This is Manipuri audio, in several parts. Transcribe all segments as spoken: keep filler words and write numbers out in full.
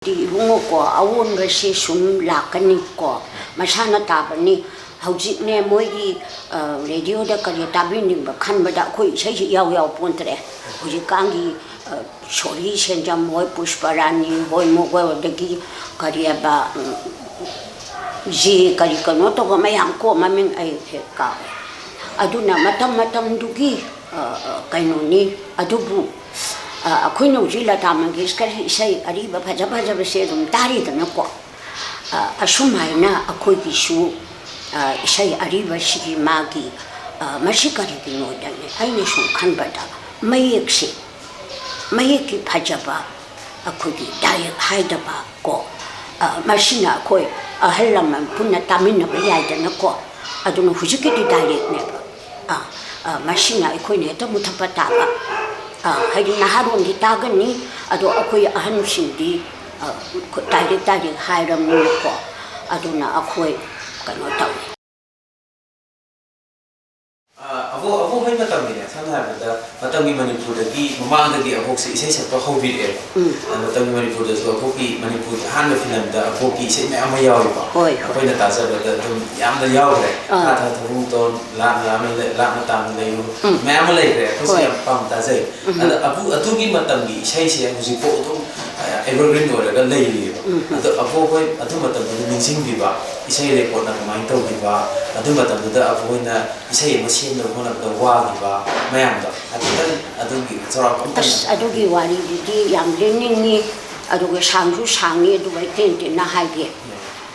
ꯗꯤ ꯏꯕꯨꯡꯉꯣꯀꯣ, ꯑꯑꯣꯟꯕꯁꯤ ꯁꯨꯝ ꯂꯥꯛꯀꯅꯤꯀꯣ, ꯃꯁꯥꯅ ꯇꯥꯕꯅꯤ꯫ ꯍꯧꯖꯤꯛꯅꯦ ꯃꯣꯏꯒꯤ, ꯑ, ꯔꯦꯗꯤꯑꯣꯗ ꯀꯔꯤ ꯇꯥꯕꯤꯅꯤꯡꯕ ꯈꯟꯕꯗ ꯑꯩꯈꯣꯏ ꯏꯁꯩꯁꯤ ꯏꯌꯥꯎ ꯌꯥꯎ ꯄꯣꯟꯇ꯭ꯔꯦ꯫ ꯍꯧꯖꯤꯛꯀꯥꯟꯒꯤ, ꯑ, ꯁꯣꯔꯤ ꯁꯦꯟꯖꯝ ꯍꯣꯏ, ꯄꯨꯁꯄꯔꯥꯅꯤ ꯍꯣꯏ, ꯃꯈꯣꯏ ꯑꯗꯒꯤ ꯀꯔꯤ ꯍꯥꯏꯕ, ꯎꯝ, ꯖꯤ ꯀꯔꯤ ꯀꯩꯅꯣ ꯇꯧꯕ ꯃꯌꯥꯝ ꯀꯣ, ꯃꯃꯤꯡ ꯑꯩ ꯍꯦꯛ ꯀꯥꯎꯔꯦ꯫ ꯑꯗꯨꯅ ꯃꯇꯝ ꯃꯇꯝꯗꯨꯒꯤ, ꯑ, ꯑ, ꯀꯩꯅꯣꯅꯤ꯫ ꯑꯗꯨꯕꯨ, ꯑ, ꯑꯩꯈꯣꯏꯅ ꯍꯧꯖꯤꯛ ꯂꯇꯥ ꯃꯪꯒꯦꯁꯀꯔꯒꯤ ꯏꯁꯩ ꯑꯔꯤꯕ ꯐꯖ ꯐꯖꯕꯁꯦ ꯑꯗꯨꯝ ꯇꯥꯔꯤꯗꯅꯀꯣ꯫ ꯑ, ꯑꯁꯨꯃꯥꯏꯅ ꯑꯩꯈꯣꯏꯒꯤꯁꯨ, ꯑ, ꯏꯁꯩ ꯑꯔꯤꯕꯁꯤꯒꯤ ꯃꯥꯒꯤ, ꯑ, ꯃꯁꯤ ꯀꯔꯤꯒꯤꯅꯣꯗꯅꯦ ꯑꯩꯅ ꯁꯨꯝ ꯈꯟꯕꯗ, ꯃꯌꯦꯛꯁꯦ, ꯃꯌꯦꯛꯀꯤ ꯐꯖꯕ, ꯑꯩꯈꯣꯏꯒꯤ ꯗꯥꯏꯔꯦꯛ ꯍꯥꯏꯗꯕ ꯀꯣ, ꯑ, ꯃꯁꯤꯅ ꯑꯩꯈꯣꯏ ꯑꯍꯜ ꯂꯃꯟ ꯄꯨꯟꯅ ꯇꯥꯃꯤꯟꯅꯕ ꯌꯥꯏꯗꯅꯀꯣ꯫ ꯑꯗꯨꯅ ꯍꯧꯖꯤꯛꯀꯤꯗꯤ ꯗꯥꯏꯔꯦꯛꯅꯦꯕ꯫ ꯑ, ꯑ, ꯃꯁꯤꯅ ꯑꯩꯈꯣꯏꯅ ꯍꯦꯛꯇ ꯃꯨꯊꯠꯄ ꯇꯥꯕ꯫ ꯑ, ꯍꯥꯏꯗꯤ ꯅꯍꯥꯔꯣꯟꯗꯤ ꯇꯥꯒꯅꯤ, ꯑꯗꯣ ꯑꯩꯈꯣꯏ ꯑꯍꯟꯁꯤꯡꯗꯤ, ꯑ, ꯗꯥꯏꯔꯦꯛ ꯗꯥꯏꯔꯦꯛ ꯍꯥꯏꯔꯕꯅꯤꯅꯀꯣ꯫ ꯑꯗꯨꯅ ꯑꯩꯈꯣꯏ ꯀꯩꯅꯣ ꯇꯧꯏ꯫ ꯑ, ꯑꯕꯣꯛ, ꯑꯕꯣꯛ ꯍꯣꯏ ꯃꯇꯝꯒꯤꯅꯦ, ꯁꯝꯅ ꯍꯥꯏꯔꯕꯗ, ꯃꯇꯝꯒꯤ ꯃꯅꯤꯄꯨꯔꯗꯒꯤ, ꯃꯃꯥꯡꯗꯒꯤ ꯑꯕꯣꯛꯁꯦ ꯏꯁꯩ ꯁꯛꯄ ꯍꯧꯕꯤꯔꯛꯑꯦꯕ꯫ ꯎꯝ꯫ ꯑ, ꯃꯇꯝꯒꯤ ꯃꯅꯤꯄꯨꯔꯗꯁꯨ ꯑꯕꯣꯛꯀꯤ ꯃꯅꯤꯄꯨꯔꯒꯤ ꯑꯍꯥꯟꯕ ꯐꯤꯂꯝꯗ ꯑꯕꯣꯛꯀꯤ ꯏꯁꯩ ꯃꯌꯥꯝ ꯑꯃ ꯌꯥꯎꯋꯦꯕ꯫ ꯍꯣꯏ, ꯍꯣꯏ꯫ ꯑꯩꯈꯣꯏꯅ ꯇꯥꯖꯕꯗ ꯑꯗꯨꯝ ꯌꯥꯝꯅ ꯌꯥꯎꯈ꯭ꯔꯦ꯫ ꯑꯥ꯫ ꯊꯥ ꯊꯥ ꯊꯕꯨꯡꯇꯣꯟ, ꯂꯥꯞꯅ ꯂꯥꯞꯅ ꯂꯩ-, ꯂꯥꯞꯅ ꯇꯥꯝꯅ ꯂꯩꯌꯨ, ꯎꯝ꯫ ꯃꯌꯥꯝ ꯑꯃ ꯂꯩꯈ꯭ꯔꯦ꯫ ꯑꯩꯈꯣꯏꯁꯨ ꯍꯣꯏ꯫ ꯌꯥꯝ ꯄꯥꯝ ꯇꯥꯖꯩ꯫ ꯎꯝ꯫ ꯑꯗ ꯑꯕꯨ-, ꯑꯗꯨꯒꯤ ꯃꯇꯝꯒꯤ ꯏꯁꯩꯁꯦ ꯍꯧꯖꯤꯛꯐꯥꯎ ꯑꯗꯨꯝ, ꯑ, ꯑꯦꯚꯔꯒ꯭ꯔꯤꯟ ꯑꯣꯏꯔꯒ ꯂꯩꯔꯤꯑꯕ꯫ ꯎꯝ꯫ ꯑꯗꯣ ꯑꯕꯣꯛ ꯍꯣꯏ ꯑꯗꯨ ꯃꯇꯝꯗꯨꯗ ꯅꯤꯡꯁꯤꯡꯕꯤꯕ, ꯏꯁꯩ ꯔꯦꯀꯣꯔꯠꯅ ꯀꯃꯥꯏꯅ ꯇꯧꯈꯤꯕ, ꯑꯗꯨ ꯃꯇꯝꯗꯨꯗ ꯑꯕꯣꯛ ꯍꯣꯏꯅ ꯏꯁꯩ ꯑꯃ ꯁꯦꯝꯅꯕ ꯍꯣꯠꯅꯕꯗ ꯋꯥꯈꯤꯕ ꯃꯌꯥꯝꯗꯣ ꯍꯥꯏꯐꯦꯠꯇꯪ ꯑꯗꯨꯒꯤ ꯆꯥꯎꯔꯥꯛꯄ ꯑꯃꯇꯪ꯫ ꯑꯁ, ꯑꯗꯨꯒꯤ ꯋꯥꯔꯤꯗꯨꯗꯤ ꯌꯥꯝ ꯂꯤꯅꯤꯡꯉꯤ, ꯑꯗꯨꯒ ꯁꯥꯡꯁꯨ ꯁꯥꯡꯉꯤ, ꯑꯗꯨꯒ ꯑꯩ ꯇꯦꯟ ꯇꯦꯟꯅ ꯍꯥꯏꯒꯦ꯫ ꯌꯥꯏ꯫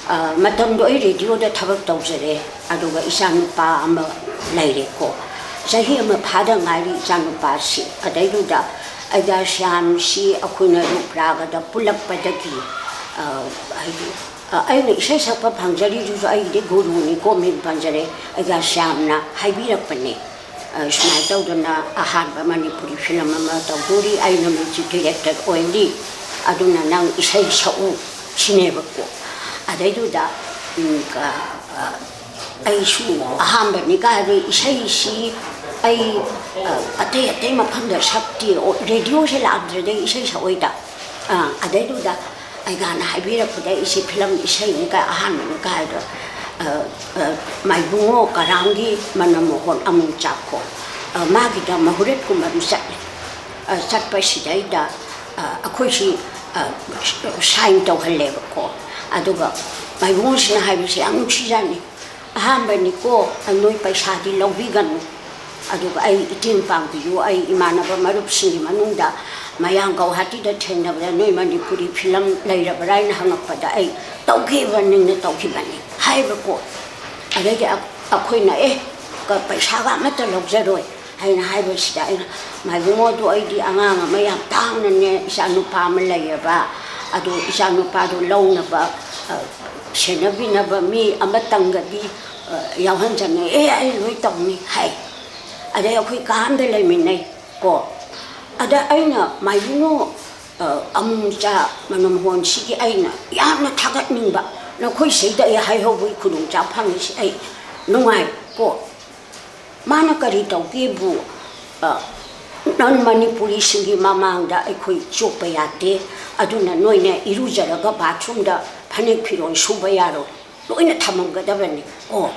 ꯑ, ꯃꯇꯝꯗꯣ ꯑꯩ ꯔꯦꯗꯤꯑꯣꯗ ꯊꯕꯛ ꯇꯧꯖꯔꯦ, ꯑꯗꯨꯒ ꯏꯆꯥꯅꯨꯄꯥ ꯑꯃ ꯂꯩꯔꯦꯀꯣ꯫ ꯆꯍꯤ ꯑꯃ ꯐꯥꯗ ꯉꯥꯏꯔꯤ ꯏꯆꯥꯅꯨꯄꯥꯁꯤ꯫ ꯑꯗꯩꯗꯨꯗ ꯑꯩꯒ ꯁ꯭ꯌꯥꯝꯁꯤ ꯑꯩꯈꯣꯏꯅ ꯔꯨꯞ ꯔꯥꯒꯗ ꯄꯨꯜꯂꯛꯄꯗꯒꯤ, ꯑ, ꯍꯥꯏꯗꯤ, ꯑ, ꯑꯩꯅ ꯏꯁꯩ ꯁꯛꯄ ꯐꯪꯖꯔꯤꯗꯨꯁꯨ ꯑꯩꯒꯤꯗꯤ ꯒꯨꯔꯨꯅꯤꯀꯣ, ꯃꯤꯡ ꯄꯟꯖꯔꯦ, ꯑꯩꯒ ꯁ꯭ꯌꯥꯝꯅ ꯍꯥꯏꯕꯤꯔꯛꯄꯅꯦ꯫ ꯑ, ꯁꯨꯃꯥꯏꯅ ꯇꯧꯗꯅ ꯑꯍꯥꯟꯕ ꯃꯅꯤꯄꯨꯔꯤ ꯐꯤꯂꯝ ꯑꯃ ꯇꯧꯗꯣꯔꯤ, ꯑꯩꯅ ꯃ꯭ꯌꯨꯖꯤꯛ ꯗꯤꯔꯦꯛꯇꯔ ꯑꯣꯏꯔꯤ, ꯑꯗꯨꯅ ꯅꯪ ꯏꯁꯩ ꯁꯛꯎ ꯁꯤꯅꯦꯕꯀꯣ꯫ ꯑꯗꯩꯗꯨꯗ, ꯎꯝ, ꯑ, ꯑ, ꯑꯩꯁꯨ ꯑꯍꯥꯟꯕꯅꯤ ꯀꯥꯏꯗꯤ ꯏꯁꯩꯁꯤ ꯑꯩ, ꯑ, ꯑꯇꯩ ꯑꯇꯩ ꯃꯐꯝꯗ ꯁꯛꯇꯦ, ꯑꯣ, ꯔꯦꯗꯤꯑꯣꯁꯦ ꯂꯥꯛꯇ꯭ꯔꯗꯤ ꯑꯩ ꯏꯁꯩ ꯁꯛꯑꯣꯏꯗ꯫ ꯑ, ꯑꯗꯩꯗꯨꯗ ꯑꯩꯒꯥꯅ ꯍꯥꯏꯕꯤꯔꯛꯄꯗ ꯑꯩꯁꯦ ꯐꯤꯂꯝ ꯏꯁꯩꯅꯤꯒ ꯑꯍꯥꯟꯕꯅꯤꯒ ꯍꯥꯏꯗꯣ, ꯑ, ꯑ, ꯃꯥꯏꯕꯨꯡꯉꯣ ꯀꯔꯥꯝꯒꯤ ꯃꯅꯝ ꯃꯍꯣꯟ ꯑꯃꯨꯛ ꯆꯥꯛꯈꯣ, ꯑ, ꯃꯥꯒꯤꯗ ꯃꯍꯨꯔꯠꯀꯨꯝꯕ ꯑꯃ ꯆꯠꯂꯦ꯫ ꯑ, ꯆꯠꯄꯁꯤꯗꯩꯗ, ꯑ, ꯑꯩꯈꯣꯏꯁꯤ, ꯑ, ꯁꯥꯏꯟ ꯇꯧꯍꯜꯂꯦꯕꯀꯣ꯫ ꯑꯗꯨꯒ ꯃꯥꯏꯕꯨꯡꯉꯣꯁꯤꯅ ꯍꯥꯏꯕꯁꯦ ꯌꯥꯝ ꯅꯨꯡꯁꯤꯖꯥꯠꯅꯤ꯫ "ꯑꯍꯥꯟꯕꯅꯤꯀꯣ, ꯅꯣꯏ ꯄꯩꯁꯥꯗꯤ ꯂꯧꯕꯤꯒꯅꯨ꯫ ꯑꯗꯨꯒ ꯑꯩ ꯏꯇꯦꯡ ꯄꯥꯡꯕꯤꯌꯨ, ꯑꯩ ꯏꯃꯥꯟꯅꯕ ꯃꯔꯨꯞꯁꯤꯡꯒꯤ ꯃꯅꯨꯡꯗ ꯃꯌꯥꯡ ꯒꯧꯍꯥꯇꯤꯗ ꯊꯦꯡꯅꯕꯗ ꯅꯣꯏ ꯃꯅꯤꯄꯨꯔꯤ ꯐꯤꯂꯝ ꯂꯩꯔꯕ꯭ꯔꯥ ꯍꯥꯏꯅ ꯍꯪꯉꯛꯄꯗ ꯑꯩ ꯇꯧꯈꯤꯕ ꯅꯤꯡꯅ ꯇꯧꯈꯤꯕꯅꯤ" ꯍꯥꯏꯕꯀꯣ꯫ ꯑꯗꯩꯗꯤ ꯑ-, ꯑꯩꯈꯣꯏꯅ "ꯑꯦ, ꯀ-, ꯄꯩꯁꯥꯒ ꯑꯃꯠꯇ ꯂꯧꯖꯔꯣꯏ" ꯍꯥꯏꯅ ꯍꯥꯏꯕꯁꯤꯗ ꯑꯩꯅ, "ꯃꯥꯏꯕꯨꯡꯉꯣꯗꯣ, ꯑꯩꯗꯤ ꯑꯉꯥꯡ ꯑꯃ ꯌꯥꯝ ꯇꯥꯡꯅꯅꯦ, ꯏꯆꯥ ꯅꯨꯄꯥ ꯑꯃ ꯂꯩꯌꯦꯕ, ꯑꯗꯣ ꯏꯆꯥ ꯅꯨꯄꯥꯗꯣ ꯂꯧꯅꯕ, ꯑ, ꯁꯦꯟꯅꯕꯤꯅꯕ ꯃꯤ ꯑꯃꯇꯪꯒꯗꯤ, ꯑ, ꯌꯥꯎꯍꯟꯖꯅꯤꯡꯉꯤ"꯫ "ꯑꯦ, ꯑꯩ ꯂꯣꯏ ꯇꯧꯅꯤ" ꯍꯥꯏ꯫ ꯑꯗꯩ ꯑꯩꯈꯣꯏ ꯀꯥ ꯑꯃꯗ ꯂꯩꯃꯤꯟꯅꯩ ꯀꯣ꯫ ꯑꯗ ꯑꯩꯅ, "ꯃꯥꯏꯕꯨꯡꯉꯣ, ꯑ, ꯑꯃꯨꯆꯥ ꯃꯅꯝꯍꯣꯟꯁꯤꯒꯤ ꯑꯩꯅ ꯌꯥꯝꯅ ꯊꯥꯒꯠꯅꯤꯡꯕ, ꯅꯈꯣꯏ ꯁꯤꯗ ꯑꯩ ꯍꯥꯏꯍꯧꯕꯒꯤ ꯈꯨꯗꯣꯡꯆꯥꯕ ꯐꯪꯉꯤꯁꯤ ꯑꯩ ꯅꯨꯡꯉꯥꯏ ꯀꯣ꯫ ꯃꯥꯅ ꯀꯔꯤ ꯇꯧꯒꯦꯕꯨ, ꯑ, ꯅꯟ ꯃꯅꯤꯄꯨꯔꯤꯁꯤꯡꯒꯤ ꯃꯃꯥꯡꯗ ꯑꯩꯈꯣꯏ ꯆꯣꯞꯄ ꯌꯥꯗꯦ꯫ ꯑꯗꯨꯅ ꯅꯣꯏꯅ ꯏꯔꯨꯖꯔꯒ ꯕꯥꯊꯔꯨꯝꯗ ꯐꯅꯦꯛ ꯐꯤꯔꯣꯜ ꯁꯨꯕ ꯌꯥꯔꯣꯏ, ꯂꯣꯏꯅ ꯊꯝꯃꯝꯒꯗꯕꯅꯤ ꯀꯣ꯫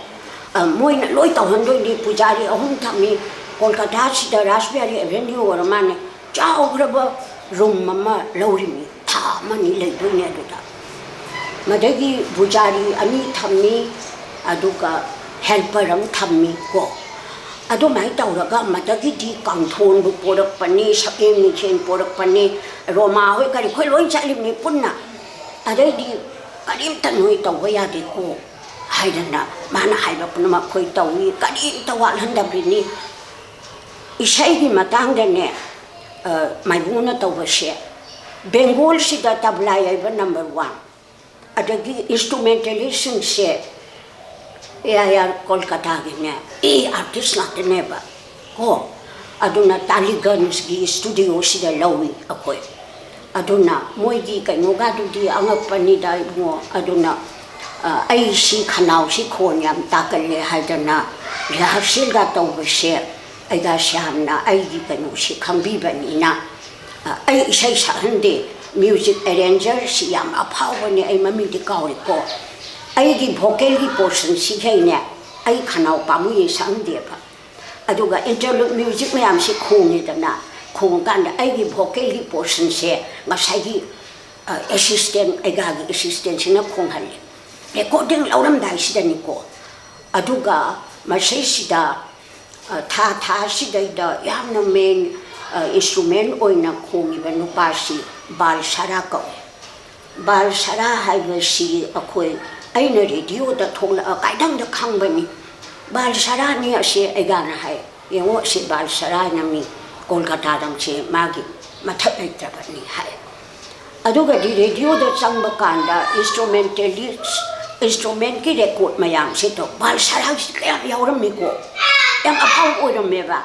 ꯑ, ꯃꯣꯏꯅ ꯂꯣꯏ ꯇꯧꯍꯟꯗꯣꯏꯅꯤ꯫ ꯄꯨꯖꯥꯔꯤ ꯑꯍꯨꯝ ꯊꯝꯃꯤ꯫ ꯀꯣꯜꯀꯇꯥꯁꯤꯗ ꯔꯥꯁꯕꯤꯍꯥꯔꯤ ꯑꯦꯚꯦꯅ꯭ꯌꯨ ꯑꯣꯏꯔ ꯃꯥꯅꯦ, ꯆꯥꯎꯈ꯭ꯔꯕ ꯔꯨꯝ ꯑꯃ ꯂꯧꯔꯤꯃꯤ, ꯊꯥ ꯑꯃꯅꯤ ꯂꯩꯗꯣꯏꯅꯦ ꯑꯗꯨꯗ꯫ ꯃꯗꯒꯤ ꯄꯨꯖꯥꯔꯤ ꯑꯅꯤ ꯊꯝꯃꯤ, ꯑꯗꯨꯒ ꯍꯦꯜꯄꯔ ꯑꯃ ꯊꯝꯃꯤ ꯀꯣ꯫ ꯑꯗꯨꯃꯥꯏꯅ ꯇꯧꯔꯒ ꯃꯗꯒꯤꯗꯤ ꯀꯥꯡꯊꯣꯟꯕꯨ ꯄꯣꯔꯛꯄꯅꯤ, ꯁꯛꯌꯦꯡ ꯃꯤꯡꯁꯦꯟ ꯄꯣꯔꯛꯄꯅꯤ, ꯔꯣꯃꯥ ꯍꯣꯏ ꯀꯔꯤ ꯈꯣꯏ ꯂꯣꯏ ꯆꯠꯂꯤꯕꯅꯤ ꯄꯨꯟꯅ꯫ ꯑꯗꯩꯗꯤ ꯀꯔꯤꯝꯇ ꯅꯣꯏ ꯇꯧꯕ ꯌꯥꯗꯦꯀꯣ ꯍꯥꯏꯗꯅ ꯃꯥꯅ ꯍꯥꯏꯕ ꯄꯨꯝꯅꯃꯛ ꯑꯩꯈꯣꯏ ꯇꯧꯏ, ꯀꯔꯤꯝꯇ ꯋꯥꯠꯍꯟꯗꯕꯤꯅꯤ꯫ ꯏꯁꯩꯒꯤ ꯃꯇꯥꯡꯗꯅꯦ, ꯑ, ꯃꯥꯏꯕꯨꯡꯅ ꯇꯧꯕꯁꯦ, ꯕꯦꯡꯒꯣꯜꯁꯤꯗ ꯇꯕ꯭ꯂꯥ ꯌꯩꯕ ꯅꯝꯕꯔ ꯋꯥꯟ꯫ ꯑꯗꯒꯤ ꯏꯟꯁꯇ꯭ꯔꯨꯃꯦꯟꯇꯦꯂꯤꯁꯁꯤꯡꯁꯦ A I R ꯀꯣꯜꯀꯇꯥꯒꯤꯅꯦ, A artist ꯉꯥꯛꯇꯅꯦꯕ ꯀꯣ꯫ ꯑꯗꯨꯅ ꯇꯥꯂꯤꯒꯟꯖꯒꯤ ꯁ꯭ꯇꯨꯗꯤꯑꯣꯁꯤꯗ ꯂꯧꯏ ꯑꯩꯈꯣꯏ꯫ ꯑꯗꯨꯅ ꯃꯣꯏꯒꯤ ꯀꯩꯅꯣꯒꯗꯨꯗꯤ ꯑꯉꯛꯄꯅꯤꯗ ꯏꯕꯨꯡꯉꯣ꯫ ꯑꯗꯨꯅ, ꯑ, ꯑꯩꯁꯤ ꯈꯅꯥꯎꯁꯤ ꯈꯣꯟ ꯌꯥꯝ ꯇꯥꯀꯜꯂꯦ ꯍꯥꯏꯗꯅ ꯔꯤꯍꯥꯔꯁꯦꯜꯒ ꯇꯧꯕꯁꯦ ꯑꯩꯒ ꯁ꯭ꯌꯥꯝꯅ ꯑꯩꯒꯤ ꯀꯩꯅꯣꯁꯤ ꯈꯪꯕꯤꯕꯅꯤꯅ, ꯑ, ꯑꯩ ꯏꯁꯩ ꯁꯛꯍꯟꯗꯦ꯫ ꯃ꯭ꯌꯨꯖꯤꯛ ꯑꯦꯔꯦꯟꯖꯔꯁꯤ ꯌꯥꯝ ꯑꯐꯥꯎꯕꯅꯦ, ꯑꯩ ꯃꯃꯤꯡꯗꯤ ꯀꯥꯎꯔꯦꯀꯣ꯫ ꯑꯩꯒꯤ ꯚꯣꯀꯦꯜꯒꯤ ꯄꯣꯔꯁꯟꯁꯤꯈꯩꯅꯦ ꯑꯩ ꯈꯅꯥꯎ ꯄꯥꯝꯃꯨꯌꯦ ꯁꯛꯍꯟꯗꯦꯕ꯫ ꯑꯗꯨꯒ ꯏꯟꯇꯔꯂꯨꯗ ꯃ꯭ꯌꯨꯖꯤꯛ ꯃꯌꯥꯝꯁꯤ ꯈꯣꯡꯉꯦꯗꯅ, ꯈꯣꯡꯉꯀꯥꯟꯗ ꯑꯩꯒꯤ ꯚꯣꯀꯦꯜꯒꯤ ꯄꯣꯔꯁꯟꯁꯦ ꯉꯁꯥꯏꯒꯤ ꯑꯦꯁꯤꯁꯇꯦꯟ, ꯑꯩꯒꯥꯒꯤ ꯑꯦꯁꯤꯁꯇꯦꯟꯁꯤꯅ ꯈꯣꯡꯍꯜꯂꯦ꯫ ꯔꯦꯀꯣꯔꯗꯤꯡ ꯂꯧꯔꯝꯗꯥꯏꯁꯤꯗꯅꯤꯀꯣ꯫ ꯑꯗꯨꯒ ꯃꯁꯤꯁꯤꯗ ꯊꯥ ꯊꯥꯁꯤꯗꯩꯗ ꯌꯥꯝꯅ ꯃꯦꯟ ꯏꯟꯁꯇ꯭ꯔꯨꯃꯦꯟ ꯑꯣꯏꯅ ꯈꯣꯡꯉꯤꯕ ꯅꯨꯄꯥꯁꯤ ꯕꯥꯜ ꯁꯥꯔꯥ ꯀꯧꯏ꯫ ꯕꯥꯜ ꯁꯥꯔꯥ ꯍꯥꯏꯕꯁꯤ ꯑꯩꯈꯣꯏ, ꯑꯩꯅ ꯔꯦꯗꯤꯑꯣꯗ ꯊꯣꯛꯂꯛꯑ ꯀꯥꯏꯗꯪꯗ ꯈꯪꯕꯅꯤ꯫ ꯕꯥꯜ ꯁꯥꯔꯥꯅꯤ ꯑꯁꯦ ꯑꯩꯒꯥꯅ ꯍꯥꯏ, "ꯌꯦꯡꯉꯣ, ꯑꯁꯤ ꯕꯥꯜ ꯁꯥꯔꯥꯅ ꯃꯤ ꯀꯣꯜꯀꯇꯥꯗ ꯑꯁꯦ ꯃꯥꯒꯤ ꯃꯊꯛ ꯂꯩꯇ꯭ꯔꯕꯅꯤ" ꯍꯥꯏ꯫ ꯑꯗꯨꯒꯗꯤ ꯔꯦꯗꯤꯑꯣꯗ ꯆꯪꯕ ꯀꯥꯟꯗ ꯏꯟꯁꯇ꯭ꯔꯨꯃꯦꯟꯇꯦꯂꯤꯁ, ꯏꯟꯁꯇ꯭ꯔꯨꯃꯦꯟꯒꯤ ꯔꯦꯀꯣꯔꯠ ꯃꯌꯥꯝꯁꯤꯗ ꯕꯥꯜ ꯁꯥꯔꯥꯒꯤꯁꯤ ꯀꯌꯥꯝ ꯌꯥꯎꯔꯝꯃꯤꯀꯣ, ꯌꯥꯝ ꯑꯐꯥꯎꯕ ꯑꯣꯏꯔꯝꯃꯦꯕ꯫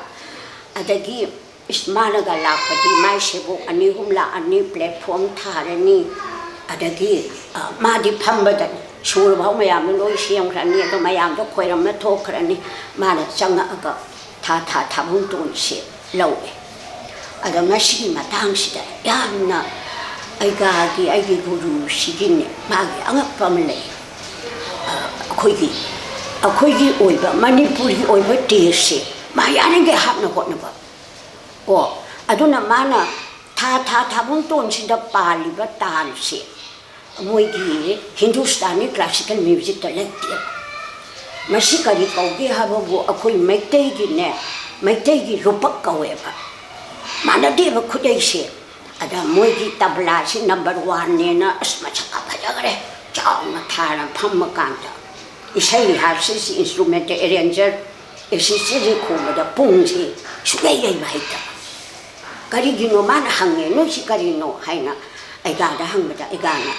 ꯑꯗꯒꯤ ꯏꯁ, ꯃꯥꯅꯒ ꯂꯥꯛꯄꯗꯤ ꯃꯥꯏ ꯁꯦꯕꯣꯛ ꯑꯅꯤ ꯑꯍꯨꯝ ꯂꯥꯛꯑꯅꯤ, ꯄ꯭ꯂꯦꯠꯐꯣꯝ ꯊꯥꯔꯅꯤ, ꯑꯗꯒꯤ ꯃꯥꯗꯤ ꯐꯝꯕꯗ ꯁꯨꯔꯐꯥꯎ ꯃꯌꯥꯝꯗꯣ ꯂꯣꯏ ꯁꯦꯝꯈ꯭ꯔꯅꯤ, ꯑꯗꯣ ꯃꯌꯥꯝꯗꯣ ꯈꯣꯏꯔꯝꯅ ꯊꯣꯛꯈ꯭ꯔꯅꯤ꯫ ꯃꯥꯅ ꯆꯪꯉꯛꯑꯒ ꯊꯥ ꯊꯥ ꯊꯥꯕꯨꯡꯇꯣꯟꯁꯦ ꯂꯧꯏ꯫ ꯑꯗꯣ ꯃꯁꯤꯒꯤ ꯃꯇꯥꯡꯁꯤꯗ ꯌꯥꯝꯅ ꯑꯩꯒꯥꯒꯤ, ꯑꯩꯒꯤ ꯒꯨꯔꯨꯁꯤꯒꯤꯅꯦ ꯃꯥꯒꯤ ꯑꯉꯛꯄ ꯑꯃ ꯂꯩ꯫ ꯑꯩꯈꯣꯏꯒꯤ, ꯑꯩꯈꯣꯏꯒꯤ ꯑꯣꯏꯕ, ꯃꯅꯤꯄꯨꯔꯒꯤ ꯑꯣꯏꯕ ꯇꯦꯁꯁꯦ ꯃꯥ ꯌꯥꯔꯤꯈꯩ ꯍꯥꯞꯅ ꯍꯣꯠꯅꯕ꯫ ꯀꯣ, ꯑꯗꯨꯅ ꯃꯥꯅ ꯊꯥ ꯊꯥ ꯊꯥꯕꯨꯡꯇꯣꯟꯁꯤꯗ ꯄꯥꯜꯂꯤꯕ ꯇꯥꯜꯁꯦ ꯃꯣꯏꯒꯤ ꯍꯤꯟꯗꯨꯁꯇꯥꯅꯤ ꯀ꯭ꯂꯥꯁꯤꯀꯦꯜ ꯃ꯭ꯌꯨꯖꯤꯛꯇ ꯂꯩꯇꯦꯕ꯫ ꯃꯁꯤ ꯀꯔꯤ ꯀꯧꯒꯦ ꯍꯥꯏꯕꯕꯨ ꯑꯩꯈꯣꯏ ꯃꯩꯇꯩꯒꯤꯅꯦ, ꯃꯩꯇꯩꯒꯤ ꯔꯨꯄꯛ ꯀꯧꯋꯦꯕ꯫ ꯃꯥꯟꯅꯗꯦꯕ ꯈꯨꯗꯩꯁꯦ꯫ ꯑꯗ ꯃꯣꯏꯒꯤ ꯇꯕ꯭ꯂꯥꯁꯤ ꯅꯝꯕꯔ ꯋꯥꯟꯅꯦꯅ ꯑꯁ ꯃꯁꯛꯀ ꯐꯖꯈ꯭ꯔꯦ꯫ ꯆꯥꯎꯅ ꯊꯥꯔ ꯐꯝꯃ ꯀꯥꯟꯗ ꯏꯁꯩ ꯍꯥꯏꯕꯁꯤ ꯏꯟꯁꯇ꯭ꯔꯨꯃꯦꯟꯇꯦꯜ ꯑꯦꯔꯦꯟꯖꯔ ꯑꯦꯁꯤꯁꯇꯦꯟꯁꯤ ꯈꯣꯡꯕꯗ ꯄꯨꯡꯁꯤ ꯁꯨꯡꯌꯩ ꯌꯩꯕ ꯍꯩꯇꯕ꯫ "ꯀꯔꯤꯒꯤꯅꯣ?" ꯃꯥꯅ ꯍꯪꯉꯦ, "ꯅꯣꯏꯁꯤ ꯀꯔꯤꯅꯣ?" ꯍꯥꯏꯅ ꯑꯩꯒꯥꯗ ꯍꯪꯕꯗ, ꯑꯩꯒꯥꯅ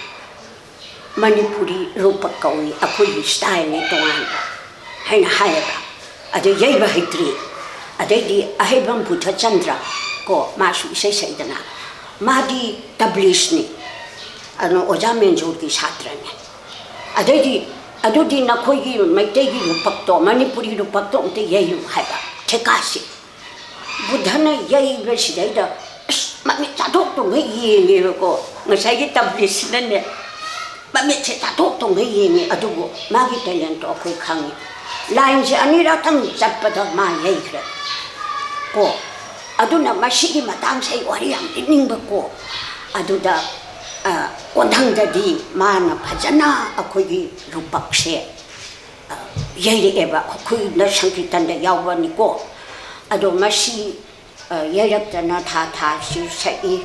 "ꯃꯅꯤꯄꯨꯔꯤ ꯔꯨꯄꯛ ꯀꯧꯏ, ꯑꯩꯈꯣꯏꯒꯤ ꯁ꯭ꯇꯥꯏꯜꯅꯤ ꯇꯣꯉꯥꯟꯕ" ꯍꯥꯏꯅ ꯍꯥꯏꯌꯦꯕ꯫ ꯑꯗꯨ ꯌꯩꯕ ꯍꯩꯇ꯭ꯔꯤ꯫ ꯑꯗꯩꯗꯤ ꯑꯍꯩꯕꯝ ꯕꯨꯙꯆꯟꯗ꯭ꯔ ꯀꯣ, ꯃꯥꯁꯨ ꯏꯁꯩ ꯁꯛꯏꯗꯅ, ꯃꯥꯗꯤ ꯇꯕ꯭ꯂꯤꯁꯅꯤ, ꯑꯗꯨꯅ ꯑꯣꯖꯥ ꯃꯦꯟꯖꯣꯔꯒꯤ ꯁꯥꯇ꯭ꯔꯅꯤ꯫ ꯑꯗꯩꯗꯤ "ꯑꯗꯨꯗꯤ ꯅꯈꯣꯏꯒꯤ ꯃꯩꯇꯩꯒꯤ ꯔꯨꯄꯛꯇꯣ, ꯃꯅꯤꯄꯨꯔꯤ ꯔꯨꯄꯛꯇꯣ ꯑꯝꯇ ꯌꯩꯌꯨ" ꯍꯥꯏꯕ ꯊꯦꯀꯥꯁꯦ꯫ ꯕꯨꯙꯅ ꯌꯩꯕꯁꯤꯗꯩꯗ ꯑꯁ, ꯃꯃꯤꯠ ꯆꯥꯊꯣꯛ ꯇꯨꯝꯈꯩ ꯌꯦꯡꯉꯦꯕꯀꯣ꯫ ꯉꯁꯥꯏꯒꯤ ꯇꯕ꯭ꯂꯤꯁꯤꯅꯅꯦ ꯃꯃꯤꯠꯁꯦ ꯆꯥꯊꯣꯛ ꯇꯨꯝꯈꯩ ꯌꯦꯡꯉꯦ, ꯑꯗꯨꯕꯨ ꯃꯥꯒꯤ ꯇꯦꯂꯦꯟꯠꯇꯣ ꯑꯩꯈꯣꯏ ꯈꯪꯉꯤ꯫ ꯂꯥꯏꯟꯁꯦ ꯑꯅꯤꯔꯛꯇꯪ ꯆꯠꯄꯗ ꯃꯥ ꯌꯩꯈ꯭ꯔꯦ ꯀꯣ꯫ ꯑꯗꯨꯅ ꯃꯁꯤꯒꯤ ꯃꯇꯥꯡꯁꯦ ꯑꯩ ꯋꯥꯔꯤ ꯌꯥꯝ ꯂꯤꯅꯤꯡꯕ ꯀꯣ꯫ ꯑꯗꯨꯗ, ꯑ, ꯀꯣꯟꯊꯪꯗꯗꯤ ꯃꯥꯅ ꯐꯖꯅ ꯑꯩꯈꯣꯏꯒꯤ ꯔꯨꯄꯛꯁꯦ, ꯑ, ꯌꯩꯔꯛꯑꯦꯕ꯫ ꯑꯩꯈꯣꯏꯅ ꯁꯪꯀꯤꯔꯇꯟꯗ ꯌꯥꯎꯕꯅꯤꯀꯣ꯫ ꯑꯗꯣ ꯃꯁꯤ, ꯑ, ꯌꯩꯔꯛꯇꯅ ꯊꯥ ꯊꯥꯁꯤ ꯁꯛꯏ꯫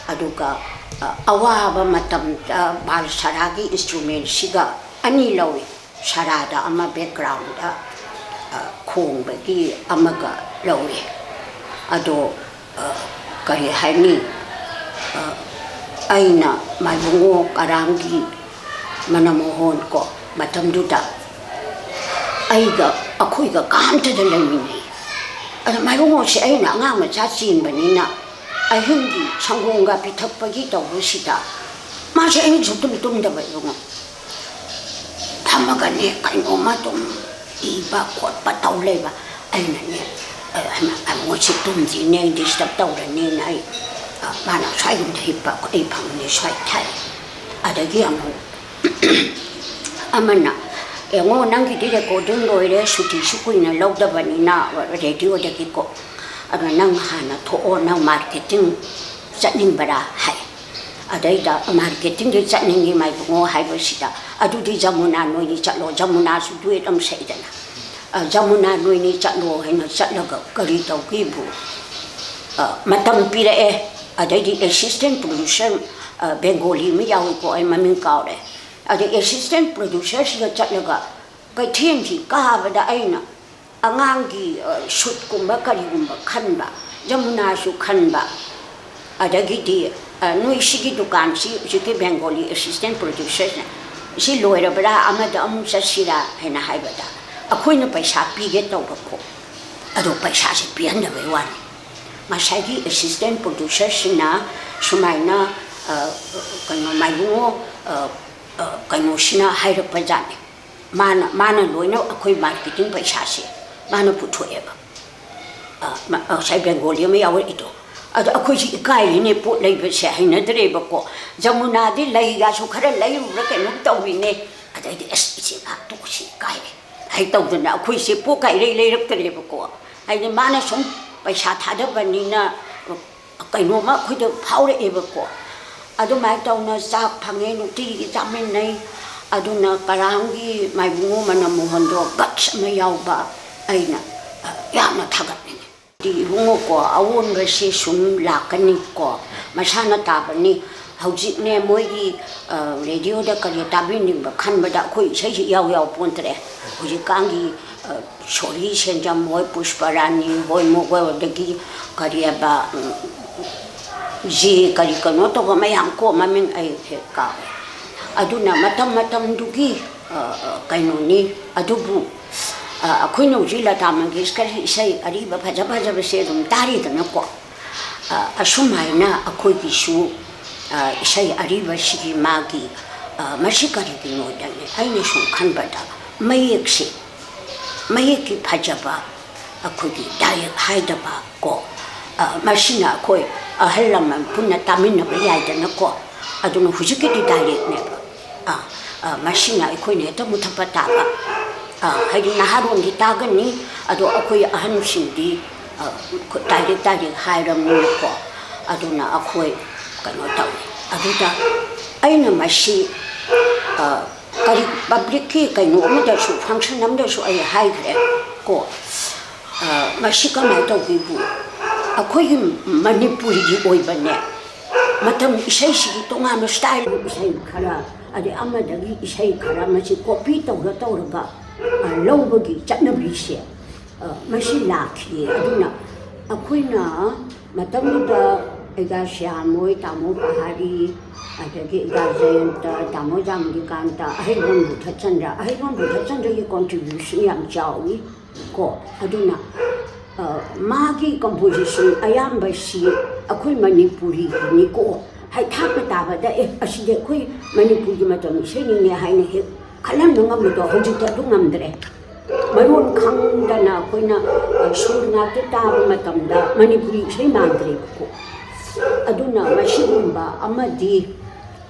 ꯑꯗꯨꯒ, ꯑ, ꯑꯋꯥꯕ ꯃꯇꯝꯗ ꯕꯥꯜ ꯁꯔꯥꯒꯤ ꯏꯟꯁꯇ꯭ꯔꯨꯃꯦꯟꯁꯤꯒ ꯑꯅꯤ ꯂꯧꯏ꯫ ꯁꯔꯥꯗ ꯑꯃ, ꯕꯦꯛꯒ꯭ꯔꯥꯎꯟꯗ, ꯑ, ꯈꯣꯡꯕꯒꯤ ꯑꯃꯒ ꯂꯧꯏ꯫ ꯑꯗꯣ, ꯑ, ꯀꯔꯤ ꯍꯥꯏꯅꯤ, ꯑ, ꯑꯩꯅ ꯃꯥꯏꯕꯨꯡꯉꯣ ꯀꯔꯥꯝꯒꯤ ꯃꯅꯃꯣꯍꯣꯟ ꯀꯣ, ꯃꯇꯝꯗꯨꯗ ꯑꯩꯒ, ꯑꯩꯈꯣꯏꯒ ꯀꯥꯝꯇꯗ ꯂꯩꯃꯤꯟꯅꯩ꯫ ꯑꯗ ꯃꯥꯏꯕꯨꯡꯉꯣꯁꯦ ꯑꯩꯅ ꯑꯉꯥꯡ ꯃꯆꯥ ꯆꯦꯟꯕꯅꯤꯅ ꯑꯍꯤꯡꯒꯤ ꯁꯪꯒꯣꯝꯒ ꯄꯤꯊꯛꯄꯒꯤ ꯇꯧꯕꯁꯤꯗ ꯃꯥꯁꯦ ꯑꯍꯤꯡ ꯁꯨꯛꯇꯨꯝ ꯇꯨꯝꯗꯕ ꯏꯕꯨꯡꯉꯣ꯫ ꯐꯝꯃꯒꯅꯦ ꯀꯩꯅꯣꯝꯃ ꯑꯗꯨꯝ ꯏꯕ ꯈꯣꯠꯄ ꯇꯧ ꯂꯩꯕ꯫ ꯑꯩꯅꯅꯦ, ꯑ, ꯍꯩꯃꯥ, ꯃꯣꯏꯁꯤ ꯇꯨꯝꯗ꯭ꯔꯤꯅꯦ, ꯗꯤꯁꯇꯔꯕ ꯇꯧꯔꯅꯤꯅ ꯑꯩ, ꯑ, ꯃꯥꯅ ꯁ꯭ꯋꯥꯏꯔꯣꯝꯗ ꯍꯤꯞꯄ, ꯑꯩ ꯐꯃꯨꯡꯗ ꯁ꯭ꯋꯥꯏ ꯊꯥꯏ꯫ ꯑꯗꯒꯤ ꯑꯃꯨꯛ ꯑꯃꯅ, "ꯌꯦꯡꯉꯣ, ꯅꯪꯒꯤꯗꯤ ꯔꯦꯀꯣꯔꯗꯤꯡ ꯂꯣꯏꯔꯦ, ꯁꯨꯇꯤꯁꯨ ꯀꯨꯏꯅ ꯂꯧꯗꯕꯅꯤꯅ ꯔꯦꯗꯤꯑꯣꯗꯒꯤꯀꯣ꯫ ꯑꯗꯣ ꯅꯪ ꯍꯥꯟꯅ ꯊꯣꯛꯑꯣ, ꯅꯪ ꯃꯥꯔꯀꯦꯇꯤꯡ ꯆꯠꯅꯤꯡꯕꯔꯥ?" ꯍꯥꯏ꯫ ꯑꯗꯩꯗ, "ꯃꯥꯔꯀꯦꯇꯤꯡꯗꯤ ꯆꯠꯅꯤꯡꯉꯤ ꯃꯥꯏꯕꯨꯡꯉꯣ" ꯍꯥꯏꯕꯁꯤꯗ, "ꯑꯗꯨꯗꯤ ꯖꯃꯨꯅꯥ ꯅꯣꯏꯅꯤ ꯆꯠꯂꯣ, ꯖꯃꯨꯅꯥꯁꯨ ꯗꯨꯋꯦꯠ ꯑꯃ ꯁꯛꯏꯗꯅ꯫ ꯑ, ꯖꯃꯨꯅꯥ ꯅꯣꯏꯅꯤ ꯆꯠꯂꯣ" ꯍꯥꯏꯅ ꯆꯠꯂꯒ ꯀꯔꯤ ꯇꯧꯒꯦꯕꯨ, ꯑ, ꯃꯇꯝ ꯄꯤꯔꯛꯑꯦ꯫ ꯑꯗꯩꯗꯤ ꯑꯦꯁꯤꯁꯇꯦꯟ ꯄ꯭ꯔꯣꯗ꯭ꯌꯨꯁꯔ, ꯑ, ꯕꯦꯡꯒꯣꯂꯤ ꯑꯃ ꯌꯥꯎꯏꯀꯣ, ꯑꯩ ꯃꯃꯤꯡ ꯀꯥꯎꯔꯦ꯫ ꯑꯗꯩ ꯑꯦꯁꯤꯁꯇꯦꯟ ꯄ꯭ꯔꯣꯗ꯭ꯌꯨꯁꯔꯁꯤꯒ ꯆꯠꯂꯒ ꯀꯩꯊꯦꯜꯁꯤ ꯀꯥꯕꯗ ꯑꯩꯅ ꯑꯉꯥꯡꯒꯤ, ꯑ, ꯁꯨꯠꯀꯨꯝꯕ ꯀꯔꯤꯒꯨꯝꯕ ꯈꯟꯕ, ꯖꯃꯨꯅꯥꯁꯨ ꯈꯟꯕ, ꯑꯗꯒꯤꯗꯤ, ꯑ, "ꯅꯣꯏ ꯁꯤꯒꯤ ꯗꯨꯀꯥꯟꯁꯤ ꯍꯧꯖꯤꯛꯀꯤ ꯕꯦꯡꯒꯣꯂꯤ ꯑꯦꯁꯤꯁꯇꯦꯟ ꯄ꯭ꯔꯣꯗ꯭ꯌꯨꯁꯔꯁꯤꯅ ꯁꯤ ꯂꯣꯏꯔꯕ꯭ꯔꯥ, ꯑꯃꯗ ꯑꯃꯨꯛ ꯆꯠꯁꯤꯔꯥ?" ꯍꯥꯏꯅ ꯍꯥꯏꯕꯗ, "ꯑꯩꯈꯣꯏꯅ ꯄꯩꯁꯥ ꯄꯤꯒꯦ ꯇꯧꯕꯀꯣ, ꯑꯗꯣ ꯄꯩꯁꯥꯁꯦ ꯄꯤꯍꯟꯗꯕꯩ ꯋꯥꯅꯤ"꯫ ꯉꯁꯥꯏꯒꯤ ꯑꯦꯁꯤꯁꯇꯦꯟ ꯄ꯭ꯔꯣꯗ꯭ꯌꯨꯁꯔꯁꯤꯅ ꯁꯨꯃꯥꯏꯅ, ꯑ, ꯀꯩꯅꯣ, ꯃꯥꯏꯕꯨꯡꯉꯣ, ꯑ, ꯑ, ꯀꯩꯅꯣꯁꯤꯅ ꯍꯥꯏꯔꯛꯄ ꯖꯥꯠꯅꯤ꯫ ꯃꯥꯅ, ꯃꯥꯅ ꯂꯣꯏꯅ ꯑꯩꯈꯣꯏ ꯃꯥꯔꯀꯦꯇꯤꯡ ꯄꯩꯁꯥꯁꯦ ꯃꯥꯅ ꯄꯨꯊꯣꯛꯑꯦꯕ꯫ ꯑ, ꯃ-, ꯑ, ꯉꯁꯥꯏ ꯕꯦꯡꯒꯣꯂꯤ ꯑꯃ ꯌꯥꯎꯔꯛꯏꯗꯣ, ꯑꯗꯣ ꯑꯩꯈꯣꯏꯁꯤ ꯏꯀꯥꯏꯔꯤꯅꯦ, ꯄꯣꯠ ꯂꯩꯕꯁꯦ ꯍꯩꯅꯗ꯭ꯔꯦꯕꯀꯣ꯫ ꯖꯃꯨꯅꯥꯗꯤ ꯂꯩꯒꯁꯨ ꯈꯔ ꯂꯩꯔꯨꯕ꯭ꯔꯥ ꯀꯩꯅꯣꯝ ꯇꯧꯔꯤꯅꯦ꯫ ꯑꯗꯩꯗꯤ "ꯑꯁ, ꯏꯆꯦ, ꯉꯥꯏꯍꯥꯛ ꯇꯣꯛꯁꯤ, ꯏꯀꯥꯏꯔꯦ" ꯍꯥꯏ ꯇꯧꯗꯅ ꯑꯩꯈꯣꯏꯁꯦ ꯄꯣꯠꯀ ꯏꯔꯩ ꯂꯩꯔꯛꯇ꯭ꯔꯦꯕꯀꯣ꯫ ꯍꯥꯏꯗꯤ ꯃꯥꯅ ꯁꯨꯝ ꯄꯩꯁꯥ ꯊꯥꯗꯕꯅꯤꯅ ꯀꯩꯅꯣꯝꯃ ꯑꯩꯈꯣꯏꯗ ꯐꯥꯎꯔꯛꯑꯦꯕꯀꯣ꯫ ꯑꯗꯨꯃꯥꯏꯅ ꯇꯧꯅ ꯆꯥꯛ ꯐꯪꯉꯦ ꯅꯨꯡꯇꯤꯒꯤ ꯆꯥꯃꯤꯟꯅꯩ꯫ ꯑꯗꯨꯅ ꯀꯔꯥꯝꯒꯤ ꯃꯥꯏꯕꯨꯡꯉꯣ ꯃꯅꯝ ꯃꯣꯍꯟꯗꯣ guts ꯑꯃ ꯌꯥꯎꯕ ꯑꯩꯅ, ꯑ, ꯌꯥꯝꯅ ꯊꯥꯒꯠꯅꯤꯡꯉꯤ꯫ ꯏꯕꯨꯡꯉꯣꯀꯣ, ꯑꯑꯣꯟꯕꯁꯤ ꯁꯨꯝ ꯂꯥꯛꯀꯅꯤꯀꯣ, ꯃꯁꯥꯅ ꯇꯥꯕꯅꯤ꯫ ꯍꯧꯖꯤꯛꯅꯦ ꯃꯣꯏꯒꯤ, ꯑ, ꯔꯦꯗꯤꯑꯣꯗ ꯀꯔꯤ ꯇꯥꯕꯤꯅꯤꯡꯕ ꯈꯟꯕꯗ ꯑꯩꯈꯣꯏ ꯏꯁꯩꯁꯤ ꯏꯌꯥꯎ ꯌꯥꯎ ꯄꯣꯟꯇ꯭ꯔꯦ꯫ ꯍꯧꯖꯤꯛꯀꯥꯟꯒꯤ, ꯑ, ꯁꯣꯔꯤ ꯁꯦꯟꯖꯝ ꯍꯣꯏ, ꯄꯨꯁꯄ ꯔꯥꯅꯤ ꯍꯣꯏ, ꯃꯣꯒꯣꯏ, ꯑꯗꯒꯤ ꯀꯔꯤ ꯍꯥꯏꯕ, ꯎꯝ, ꯖꯤ ꯀꯔꯤ ꯀꯩꯅꯣ ꯇꯧꯕ ꯃꯌꯥꯝ ꯀꯣ, ꯃꯃꯤꯡ ꯑꯩ ꯍꯦꯛ ꯀꯥꯎꯔꯦ꯫ ꯑꯗꯨꯅ ꯃꯇꯝ ꯃꯇꯝꯗꯨꯒꯤ, ꯑ, ꯑ, ꯀꯩꯅꯣꯅꯤ꯫ ꯑꯗꯨꯕꯨ, ꯑ, ꯑꯩꯈꯣꯏꯅ ꯍꯧꯖꯤꯛ ꯂꯇꯥ ꯃꯪꯒꯦꯁꯀꯔꯒꯤ ꯏꯁꯩ ꯑꯔꯤꯕ ꯐꯖ ꯐꯖꯕꯁꯦ ꯑꯗꯨꯝ ꯇꯥꯔꯤꯗꯅꯀꯣ꯫ ꯑ, ꯑꯁꯨꯃꯥꯏꯅ ꯑꯩꯈꯣꯏꯒꯤꯁꯨ, ꯑ, ꯏꯁꯩ ꯑꯔꯤꯕꯁꯤꯒꯤ ꯃꯥꯒꯤ, ꯑ, ꯃꯁꯤ ꯀꯔꯤꯒꯤꯅꯣꯗꯅꯦ ꯑꯩꯅ ꯁꯨꯝ ꯈꯟꯕꯗ ꯃꯌꯦꯛꯁꯦ, ꯃꯌꯦꯛꯀꯤ ꯐꯖꯕ, ꯑꯩꯈꯣꯏꯒꯤ ꯗꯥꯏꯔꯦꯛ ꯍꯥꯏꯗꯕ ꯀꯣ, ꯑ, ꯃꯁꯤꯅ ꯑꯩꯈꯣꯏ ꯑꯍꯜ ꯂꯃꯟ ꯄꯨꯟꯅ ꯇꯥꯃꯤꯟꯅꯕ ꯌꯥꯏꯗꯅꯀꯣ꯫ ꯑꯗꯨꯅ ꯍꯧꯖꯤꯛꯀꯤꯗꯤ ꯗꯥꯏꯔꯦꯛꯅꯦꯕ꯫ ꯑ, ꯑ, ꯃꯁꯤꯅ ꯑꯩꯈꯣꯏꯅ ꯍꯦꯛꯇ ꯃꯨꯊꯠꯄ ꯇꯥꯕ꯫ ꯑ, ꯍꯥꯏꯗꯤ ꯅꯍꯥꯔꯣꯟꯗꯤ ꯇꯥꯒꯅꯤ, ꯑꯗꯣ ꯑꯩꯈꯣꯏ ꯑꯍꯟꯁꯤꯡꯗꯤ, ꯑ, ꯗꯥꯏꯔꯦꯛ ꯗꯥꯏꯔꯦꯛ ꯍꯥꯏꯔꯕꯅꯤꯅꯀꯣ꯫ ꯑꯗꯨꯅ ꯑꯩꯈꯣꯏ ꯀꯩꯅꯣ ꯇꯧꯏ꯫ ꯑꯗꯨꯗ ꯑꯩꯅ ꯃꯁꯤ, ꯑ, ꯀꯔꯤ ꯄꯕ꯭ꯂꯤꯛꯀꯤ ꯀꯩꯅꯣ ꯑꯃꯗꯁꯨ, ꯐꯪꯁꯟ ꯑꯃꯗꯁꯨ ꯑꯩ ꯍꯥꯏꯈ꯭ꯔꯦ ꯀꯣ꯫ ꯑ, ꯃꯁꯤ ꯀꯃꯥꯏꯅ ꯇꯧꯒꯦꯕꯨ, ꯑꯩꯈꯣꯏꯒꯤ ꯃꯅꯤꯄꯨꯔꯤꯒꯤ ꯑꯣꯏꯕꯅꯦ, ꯃꯇꯝ ꯏꯁꯩꯁꯤꯒꯤ ꯇꯣꯉꯥꯟꯕ ꯁ꯭ꯇꯥꯏꯜ ꯏꯁꯩ ꯈꯔ, ꯑꯗꯩ ꯑꯃꯗꯒꯤ ꯏꯁꯩ ꯈꯔ, ꯃꯁꯤ ꯀꯣꯄꯤ ꯇꯧꯔ ꯇꯧꯔꯒ, ꯑ, ꯂꯧꯕꯒꯤ ꯆꯠꯅꯕꯤꯁꯦ, ꯑ, ꯃꯁꯤ ꯂꯥꯛꯈꯤꯌꯦ꯫ ꯑꯗꯨꯅ ꯑꯩꯈꯣꯏꯅ ꯃꯇꯝꯗꯨꯗ ꯑꯩꯒ ꯁ꯭ꯌꯥꯝ ꯍꯣꯏ, ꯇꯥꯃꯣ ꯄꯍꯥꯔꯤ, ꯑꯗꯒꯤ ꯑꯩꯒ ꯖꯌꯟꯇ, ꯇꯥꯃꯣ ꯖꯥꯃꯅꯤꯀꯥꯟꯇ, ꯑꯍꯩꯕꯝ ꯕꯨꯙꯆꯟꯗ꯭ꯔ, ꯑꯍꯩꯕꯝ ꯕꯨꯙꯆꯟꯗ꯭ꯔꯒꯤ contribution ꯌꯥꯝ ꯆꯥꯎꯏ ꯀꯣ꯫ ꯑꯗꯨꯅ, ꯑ, ꯃꯥꯒꯤ composition ꯑꯌꯥꯝꯕꯁꯤ ꯑꯩꯈꯣꯏ ꯃꯅꯤꯄꯨꯔꯤꯒꯤꯅꯤꯀꯣ꯫ ꯍꯥꯏ ꯊꯥꯛꯄ ꯇꯥꯕꯗ, "ꯑꯦ, ꯑꯁꯤꯗꯤ ꯑꯩꯈꯣꯏ ꯃꯅꯤꯄꯨꯔꯒꯤ ꯃꯇꯝ ꯏꯁꯩꯅꯤꯅꯦ" ꯍꯥꯏꯅ ꯍꯦꯛ ꯈꯜꯍꯟꯕ ꯉꯝꯕꯗꯣ ꯍꯧꯖꯤꯛꯇꯤ ꯑꯗꯨ ꯉꯝꯗ꯭ꯔꯦ꯫ ꯃꯔꯣꯟ ꯈꯪꯗꯅ ꯑꯩꯈꯣꯏꯅ, ꯑ, ꯁꯨꯔ ꯉꯥꯛꯇ ꯇꯥꯕ ꯃꯇꯝꯗ ꯃꯅꯤꯄꯨꯔꯤ ꯏꯁꯩ ꯃꯥꯟꯗ꯭ꯔꯦꯕꯀꯣ꯫ ꯑꯗꯨꯅ ꯃꯁꯤꯒꯨꯝꯕ ꯑꯃꯗꯤ,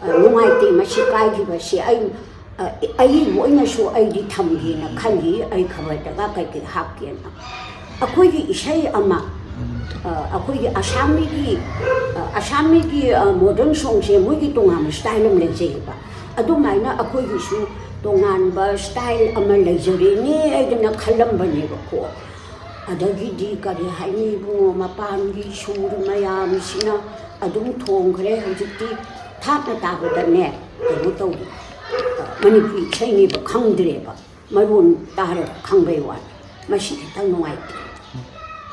ꯑ, ꯅꯨꯡꯉꯥꯏꯇꯦ ꯃꯁꯤ ꯀꯥꯏꯈꯤꯕꯁꯤ꯫ ꯑꯩ, ꯑ, ꯑꯏꯕ ꯑꯣꯏꯅꯁꯨ ꯑꯩꯗꯤ ꯊꯝꯒꯦꯅ ꯈꯜꯂꯤ, ꯑꯩ ꯈꯕꯔꯗꯒ ꯀꯩꯀꯩ ꯍꯥꯞꯀꯦꯅ꯫ ꯑꯩꯈꯣꯏꯒꯤ ꯏꯁꯩ ꯑꯃ, ꯑ, ꯑꯩꯈꯣꯏꯒꯤ ꯑꯁꯥꯝꯃꯤꯒꯤ, ꯑ, ꯑꯁꯥꯝꯃꯤꯒꯤ, ꯑ, ꯃꯣꯗꯔꯟ ꯁꯣꯡꯁꯦ ꯃꯣꯏꯒꯤ ꯇꯣꯉꯥꯟꯕ ꯁ꯭ꯇꯥꯏꯜ ꯑꯃ ꯂꯩꯖꯩꯌꯦꯕ꯫ ꯑꯗꯨꯃꯥꯏꯅ ꯑꯩꯈꯣꯏꯒꯤꯁꯨ ꯇꯣꯉꯥꯟꯕ ꯁ꯭ꯇꯥꯏꯜ ꯑꯃ ꯂꯩꯖꯔꯦꯅꯦ ꯍꯥꯏꯗꯅ ꯈꯜꯂꯝꯕꯅꯦꯕꯀꯣ꯫ ꯑꯗꯒꯤꯗꯤ ꯀꯔꯤ ꯍꯥꯏꯅꯤ ꯏꯕꯨꯡꯉꯣ, ꯃꯄꯥꯟꯒꯤ ꯁꯨꯔ ꯃꯌꯥꯝꯁꯤꯅ ꯑꯗꯨꯝ ꯊꯣꯡꯈ꯭ꯔꯦ꯫ ꯍꯧꯖꯤꯛꯇꯤ ꯊꯥꯞꯅ ꯇꯥꯕꯗꯅꯦ ꯀꯩꯅꯣ ꯇꯧꯔꯤ, ꯃꯅꯤꯄꯨꯔꯤ ꯏꯁꯩꯅꯦꯕ ꯈꯪꯗ꯭ꯔꯦꯕ, ꯃꯔꯣꯟ ꯇꯥꯔꯒ ꯈꯪꯕꯩ ꯋꯥꯅꯤ꯫ ꯃꯁꯤ ꯈꯤꯇꯪ ꯅꯨꯡꯉꯥꯏꯇꯦ꯫